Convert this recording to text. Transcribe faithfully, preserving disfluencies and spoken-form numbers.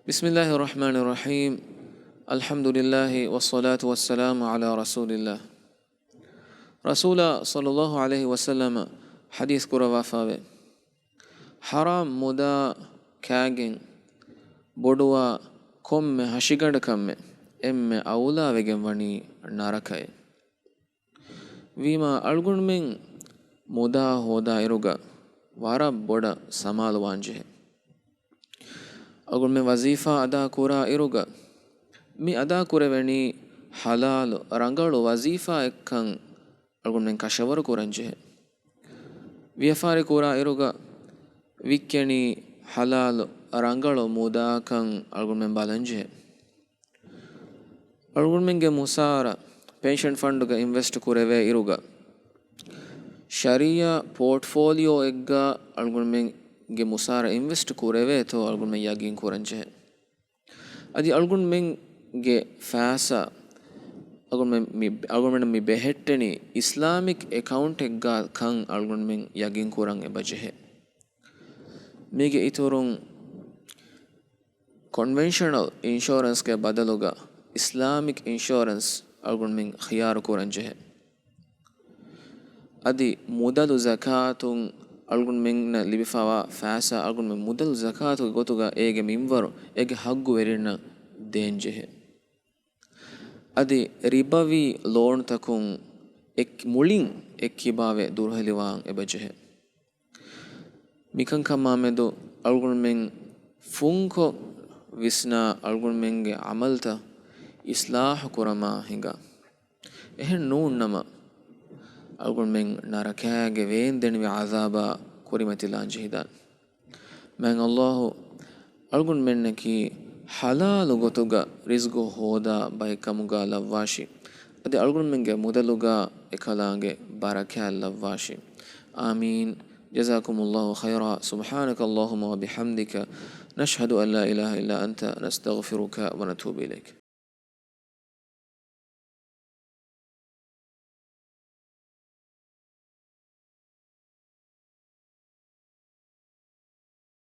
بسم الله الرحمن الرحيم. الحمد لله والصلاة والسلام على رسول الله. ރަސޫލާ ޞައްލައްލާހު ޢަލައިހި ވަސައްލަމަ ޙަދީޘް ކުރައްވާފައިވޭ، ޙަރާމް މުދާ ކާގެން ބޮޑުވާ ކޮންމެ ހަށިގަނޑަކަށްމެ އެންމެ އައުލާވެގެން ވަނީ ނަރަކައެއް. ވީމާ އަޅުގަނޑުމެން މުދާ ހޯދާއިރުގަ ވަރަށް ބޮޑަށް ސަމާލުވާންޖެހޭ. އަޅުގަނޑުމެން ވަޒީފާ އަދާ ކުރާ އިރުގަ މި އަދާ ކުރެވެނީ ޙަލާލު ރަނގަޅު ވަޒީފާއެއްކަން އަޅުގަނޑުމެން ކަށަވަރު ކުރަންޖެހޭ. ވިޔަފާރި ކުރާ އިރުގަ ވިއްކެނީ ޙަލާލު ރަނގަޅު މުދާކަން އަޅުގަނޑުމެން ބަލަންޖެހޭ. އަޅުގަނޑުމެންގެ މުސާރަ ޕެންޝަން ފަންޑުގަ އިންވެސްޓް ކުރެވޭ އިރުގަ، ޝަރީޢާ ޕޯޓްފޯލިއޯއެއްގަ އަޅުގަނޑުމެންގެ މުސާރަ އިންވެސްޓް ކުރެވޭތޯ އަޅުގަނޑުމެން ޔަގީން ކުރަންޖެހޭ. އަދި އަޅުގަނޑުމެންގެ ފައިސާ އަޅުގަނޑުމެން މި، އަޅުގަނޑުމެން މި ބެހެއްޓެނީ އިސްލާމިކް އެކައުންޓެއްގަ ކަން އަޅުގަނޑުމެން ޔަގީން ކުރަން އެބަޖެހޭ. މީގެ އިތުރުން، ކޮންވެންޝަނަލް އިންޝުއަރެންސްގެ ބަދަލުގަ އިސްލާމިކް އިންޝުއަރެންސް އަޅުގަނޑުމެން ޚިޔާރު ކުރަންޖެހޭ. އަދި މުދަލު ޒަކާތުން އަޅުގަނޑުމެންނަށް ލިބިފައިވާ ފައިސާ އަޅުގަނޑުމެން މުދަލު ޒަކާތުގެ ގޮތުގަ އޭގެ މިންވަރު، އޭގެ ޙައްޤުވެރިންނަށް ދޭންޖެހޭ. އަދި ރިބަވީ ލޯންތަކުން އެއް، މުޅިން އެއްކިބާވެ ދުރުހެލިވާން އެބަޖެހޭ. މިކަންކަމާމެދު އަޅުގަނޑުމެން ފުންކޮށް ވިސްނާ އަޅުގަނޑުމެންގެ ޢަމަލްތައް އިޞްލާޙު ކުރަމާ ހިނގާ. އެހެން ނޫންނަމަ، އަޅުގަނޑުމެން ނަރަކައިގެ ވޭންދެނިވި ޢަޛާބާ ކުރިމަތިލާން ޖެހިދާނެ. މާތް ﷲ އަޅުގަނޑުމެންނަކީ ޙަލާލު ގޮތުގަ ރިޒްގު ހޯދާ ބައެއްކަމުގަ ލައްވާށި. އަދި އަޅުގަނޑުމެންގެ މުދަލުގަ އެކަލާނގެ ބަރަކާތް ލައްވާށި. އާމީން. جزاكم الله خيرا. سبحانك اللهم وبحمدك، نشهد أن لا إله إلا أنت، نستغفرك ونتوب إليك.